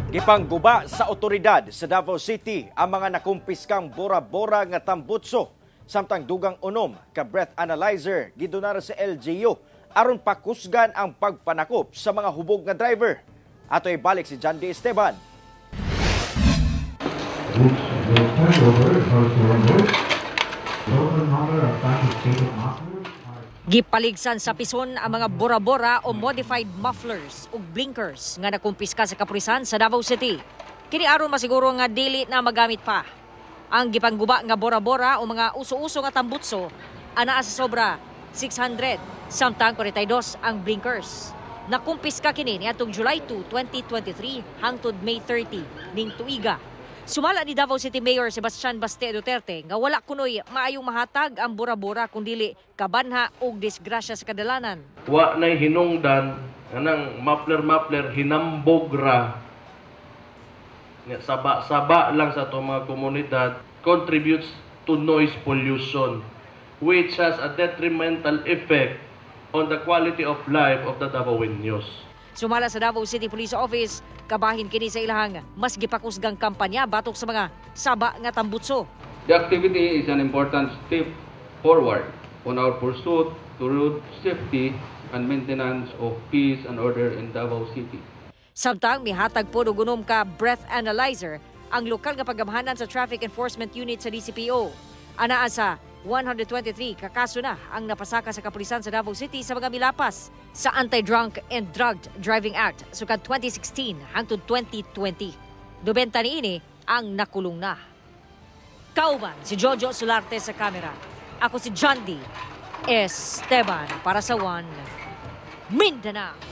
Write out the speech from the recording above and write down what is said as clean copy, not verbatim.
Gipangguba sa otoridad sa Davao City ang mga nakumpiskang bora-bora nga tambutso, samtang dugang 6 ka breath analyzer gidonar sa LGU aron pakusgan ang pagpanakop sa mga hubog nga driver. Ato ibalik si John D. Esteban. Which will turn over or surrender. Total number of confiscated mufflers are Gipaligsan sa pison ang mga bora-bora o modified mufflers ug blinkers nga nakumpiska sa kapulisan sa Davao City. Kini aron masiguro nga dili na magamit pa. Ang gipangguba nga bora-bora o mga uso-uso nga tambutso anaa sa sobra 600, samtang 42 ang blinkers. Nakumpiska kini niadtong July 2, 2023 hangtod May 30 ning tuiga. Sumala ni Davao City Mayor Sebastian Baste Duterte nga wala kunoy maayong mahatag ang bura-bura kung dili kabanha og disgrasya sa kadalanan. Wa nay hinungdan anang muffler muffler, hinambog ra nga saba-saba lang sa atong mga komunidad, contributes to noise pollution, which has a detrimental effect on the quality of life of the Davaoeños. Sumala sa Davao City Police Office, kabahin kini sa ilahang mas gipakusgang kampanya batok sa mga saba nga tambutso. The activity is an important step forward on our pursuit to road safety and maintenance of peace and order in Davao City. Samtang mihatag pod og 6 ka breath analyzer ang lokal nga pagamhanan sa Traffic Enforcement Unit sa DCPO. Anaa sa 123 ka kaso na ang napasaka sa kapulisan sa Davao City sa mga milapas sa Anti-Drunk and Drugged Driving Act sukad 2016 hangtod 2020. 90 niini ang nakulong na. Kauban si Jojo Solarte sa kamera. Ako si John D. Esteban para sa One Mindanao.